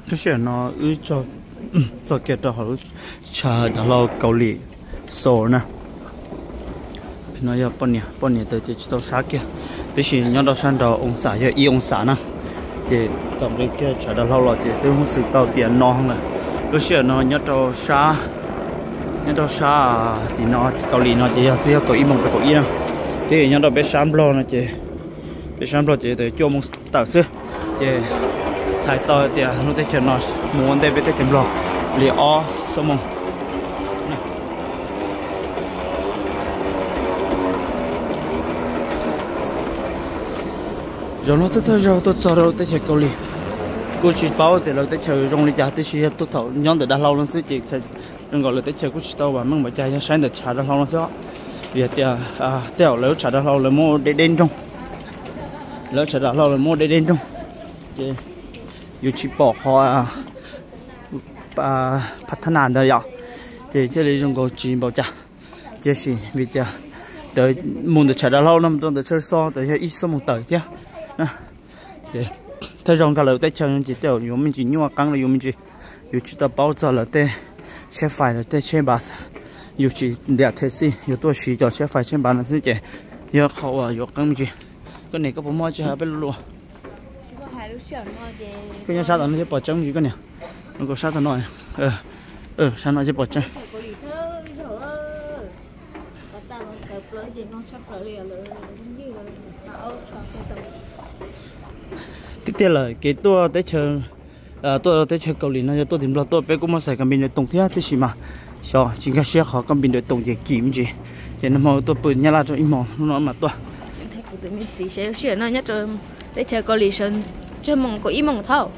Lub sij hawm no wb txog kiag rau hauv lub tshav dav hlau Kaus Lim Seoul na. No yog poj niam, poj niam ntawd ces tsis tau sab kiag, tab sis nyob rau sab nraud oo xam yog ib oo xam na. Ces tom qis kiag tshav dav hlau los ces twb hnov xwm tau tias no lawm. Lub sij hawm no nyob rau sab, nyob rau sab tim no Kaus Lim no ces yog xwb yog kaum ib moos rau kaum ib na. Twb nyob rau peb sab Nplog no ces, peb sab Nplog ces tawm cuaj moos tawm xwb. Ces txhais tau tias lub teb chaws no mus ua ntej peb teb chaws Nplog li ob xuab moos. Zaum no tuaj thawj zaug tuaj txog rau teb chaws Kaus Lim, kuj tsis paub tias lawv teb chaws zoo li cas, tiam sis yog tuaj thaum nyob ntawm dav hlau no xwb ces zoo nkaus lawv teb chaws kuj tsis tau vam meej npaum cas, yog saib ntawm tshav dav hlau no xwb. Vim tias tej zaum lawv lub tshav dav hlau lawv muab deb deb nroog, lawv lub tshav dav hlau lawv muab deb deb nroog, ces yus tsis pom qhov pha thab nas ntawd yom, ces thiaj li zoo nkaus tsis npaum cas. Tiam sis vim tias ntawd mus ntawm tshav dav hlau no mus rau ntawm chaw so ntawd yog ib xuab moos tawm thiab. Ces thawj zaug nkag lawv teb chaws no ces tej zaum yuav me ntsis nyuaj qeeb los yuav me ntsis, yus tsis tau paub txog lawv tej tsheb fais lawv tej tsheb npas, yus tsis ntiam them xij, yus tuaj siv cov tsheb fais tsheb npas no xwb ces yog qhov uas yuav qeeb me ntsis. Koj niam, koj puas muaj tsis hais peb lub lus? Koj nyob sab tom no thiab pom tseeb ntsis koj niam. Koj sab tom no, sab no thiab pom tseeb. Tiag tiag lawm kev tuaj teb chaws, tuaj teb chaws Kaus Lim no yog tuaj tim Nplog tuaj peb kuj muaj xaiv kab npis nrawm toos thiab, tiam sis mas xyov tsis nkag siab qhov kab npis nrawm toos ces kim me ntsis. Ces nag hmo tuaj pw Nyab Laj rau ib hmos hnub no mam tuaj. Kuv tus me txiv saib lub sij hawm no nyob rau teb chaws Kaus Lim sawv tsawg moos, kaum ib moos thaum,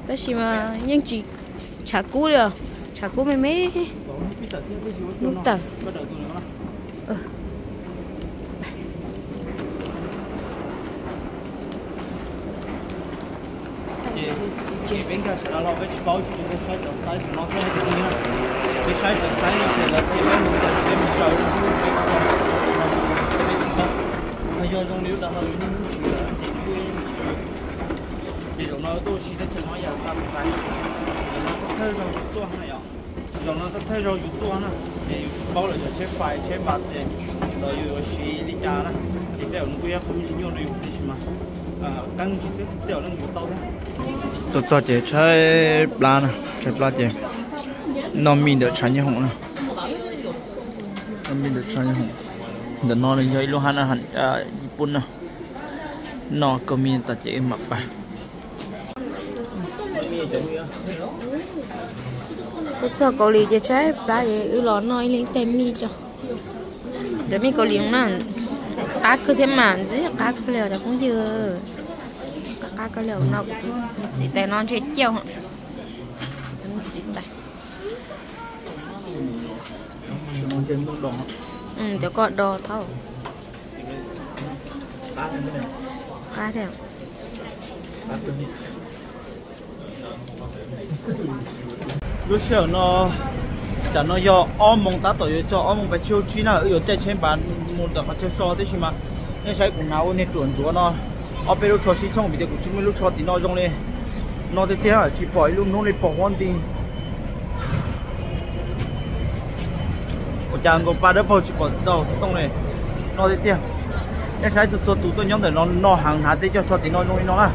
tab sis mas yeej tsis tshav kub li os, tshav kub me me. Hnub tawm. Ces peb nkag sawv daws los peb tsis paub, tsis saib cov xaiv no xwb, peb saib cov xaiv no ces lawv tias peb mus cas ces peb mus raws xwb, peb tsis paub. Yog zoo li lub dav hlau yus niaj hnub siv lawm ces kuj, ces zaum no tuaj ua si teb chaws no yam tag mus tais. Zaum no thawj zaug yus tuaj na yom, zaum no thawj zaug yus tuaj na, ces yus tsis paub lawv cov tsheb fais tsheb npas ces xyov yus yuav siv li cas na. Ces tej zaum nws kuj yog qhov me ntsis nyuaj rau yus tiam sis mas qeeb ntsis xwb, tej zaum leej yuav tau thiab. Tuaj txog ces tshaib plab na, tshaib plab ces noj mij ntawm tshav nyob hoom na. Noj mij ntawm tshav nyob hoom. Ntawm no nws yog ib lub hab na, Yipun na. Noj kawg mij tas ces wb mam pais. Tuaj txog Kaus Lim ces tshaib plab ces wb los noj ib leeg tej mij tso. Cov mij Kaus Lim no na, qab kawg thiab mas, ntxim qab kawg li os cov phooj ywg. Qab kawg li no, txiv tais no ntshe ciaj, txiv tais. Cov ko do thaub. Qab thiab. Lub sij hawm no, tam no yog ob moos tab tom yuav txog ob moos pes tsib caug tsib na, wb yuav caij tsheb npas mus ntawm qhov chaw so, tiam sis mas nej saib kuv hnav ua niag ruam ntsuav no, ob peb lub tsho sib tshooj vim tias kuv tsis muaj ib lub tsho tim no zoo li no tiag tiag, tsis pom ib lub hnub li pom huab nti. Ua cas nkaus pa dawb paug tsis pom tau xov tooj li no tiag tiag. Nej saib txhua txhua tus tuaj nyob ntawm no no heev, hnav tej cov tsho tim no zoo li no na.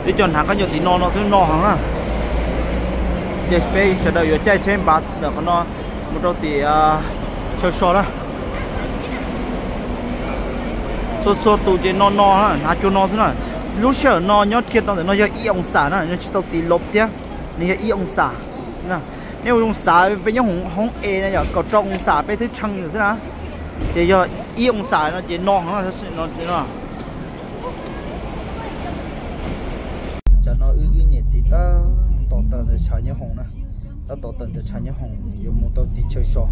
Tej cov hnav khaub ncaws tim no no xwb no heev na. Ces peb sawv daws yuav caij tsheb npas ntawm qhov no mus rau tim chaw so na. Txhua txhua tus ces no no na, hnav cuag no xwb na. Lub sij hawm no nyob kiag tau ntawm no yog ib oo xam na, nws tsis tau tiv lov thiab, nws yog ib oo xam xwb na. Nej ua zoo xav peb nyob hoob es na yom, kaum rau oo xam peb twb tshee xwb na. Ces yog ib oo xam no ces no heev no. Tam no wb niam txiv tab tom tawm ntawm tshav nyob hoom na, tab tom tawm ntawm tshav nyob hoom yuav mus rau tim chaw so.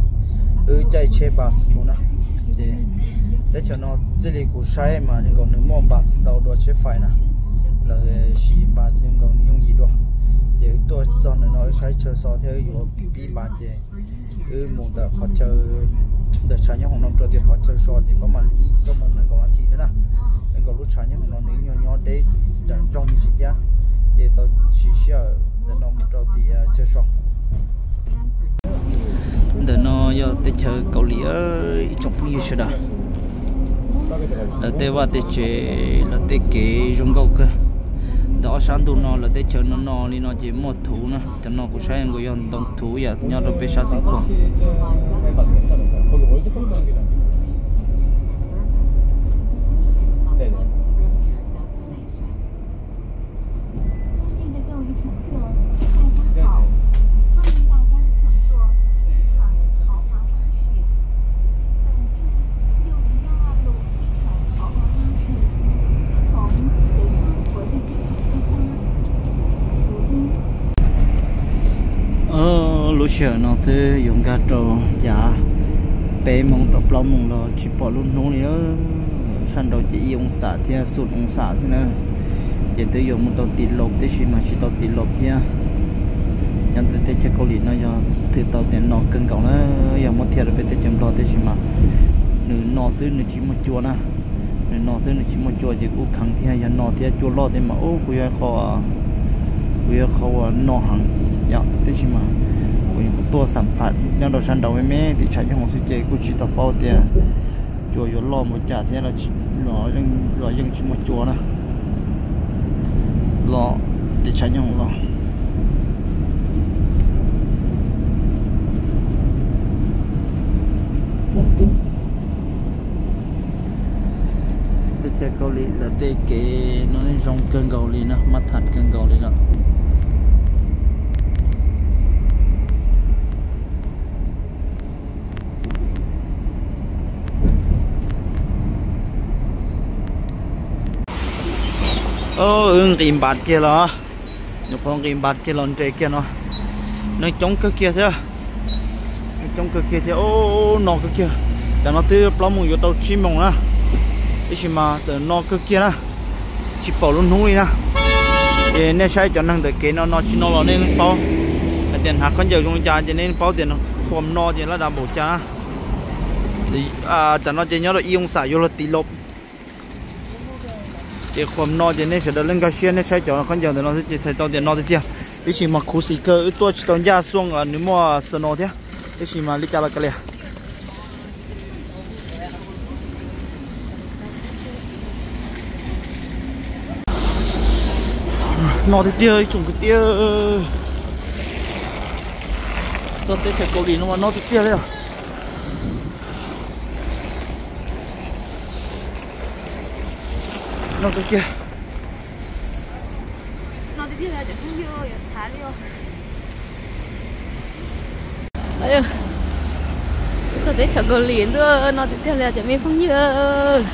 Wb caij tsheb npas mus na, ces teb chaws no txij li kuv saib mas nkaus nws muaj npas ntau dua tsheb fais na, lawv siv npas nkaus nws yooj yim dua. Ces wb tuaj txog ntawm no wb saib chaw so thiab wb yuav pib npas ces wb mus ntawm qhov chaw Ntawm tshav nyob hauv no rau tim qhov chaw so ces pab mam li ib xuab moos nees nkaum nas this thiab na. Nees nkaum lub tshav nyob hauv no nws nyuag nyob deb nraum nroog me ntsis thiab, ces tau siv sij hawm ntawm no mus rau tim chaw so. Ntawm no yog teb chaws Kaus Lim, ib tsoom phooj ywg sawv daws. Lawv tej vaj tej tsev, lawv tej kev zoo nkauj kawg. Ntawm ob sab ntug no lawv teb chaws no no li no ces muaj thuv na. Cov no kuv saib nkaus yog ntoo thuv yam nyob rau peb sab xeev khuam. Lub sij hawm no twb yuav nkag rau yav peb moos rau plaub moos los tsis pom lub hnub li. Sab nraud ces ib oo xam thiab xoom oo xam xwb na. Ces twb yuav mus tau tim Laus tiam sis mas tsis tau tim Laus thiab. Nyob ntawm teb chaws Kaus Lim no yog thwm tau tias no kawg nkaus na, yog muab thiaj rau peb teb chaws Nplog tiam sis mas nws no xwb nws tsis muaj cua na. Nws no xwb nws tsis muaj cua ces kuj kheev thiab, yog no thiab cua loj thiab mas ub kuj yog qhov, kuj yog qhov uas no heev yom. Tiam sis mas kuv tuaj xam pham nyob rau sab nraud me me tim tshav nyob hauv xwb ces kuj tsis tau paub tias cua yuav loj npaum cas thiab los yeej tsis muaj cua na. Los tim tshav nyob hauv los. Teb chaws Kaus Lim lawv tej kev no zoo kawg nkaus li no, maj tham kawg nkaus li lawm. Wb nqis npav kiag los, nyuam qhuav nqis npav kiag los nres kiag no, neeg coob kawg kiag thiab. Neeg coob kawg kiag thiab, no kawg kiag. Cov no twb plaub moos yuav tau tsib moos na, tiam sis mas tam no kawg kiag na, tsis pom lub hnub li na. Ces nej saib cov neeg ntawm kev no no tsis no los nej paub hais tias hnav khaub ncaws zoo li cas ces nej paub tias qhuas no ces laj dav npaum cas na. Tam no ces nyob rau ib oo xam yuav luag tim Laus. Ces qhuas no ces nej sawv daws leej nkag siab nej saib cov khaub ncaws ntawm no xwb ces txhais tau tias no tiag tiag. Tiam sis mas khuv xim kawg wb tuaj tsis tau ncaj xuaj nws muaj snow thiab. Tiam sis mas li cas los kav liam. No tiag tiag ib tsoom kwv tij, txog teb chaws Kaus Lim no mas no tiag tiag li. No tiag tiag. Txog teb chaws Kaus Lim ntuj, no tiag tiag li cov me phooj ywg.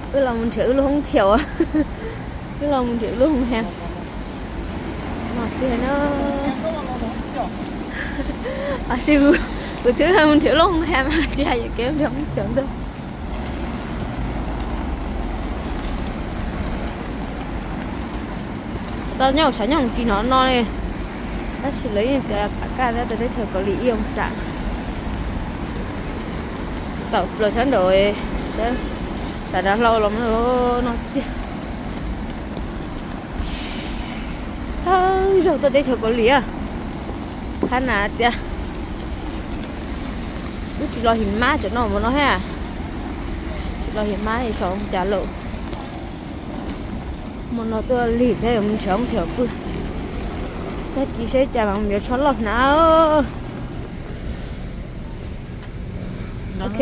Wb los mus nrhiav wb lub hoob thiaum, wb los mus nrhiav wb lub hoob hem no tiag na. Tiam sis kuv twb mus nrhiav wb lub hoob hem tias yuav kev nrhiav hoob thiaum ntag. Tau nyob hauv tshav nyob hauv tsis hnov no li, tab sis lawv yeej tias pam kaj thiab, tau teb chaws Kaus Lim ib oo xam. Tau plaws sab nraud, xav dav hlau los no tiag. Thawj zaug tuaj teb chaws Kaus Lim, qhab na tias wb tsis los him mab cov no mus no thiab, tsis los him mab xyov cas lawm. Hmo no tuaj lig thiab yuav mus nrhiav hoob thiaum pw, tag kis saib cas mas yuav tsho loj hnav. Ok.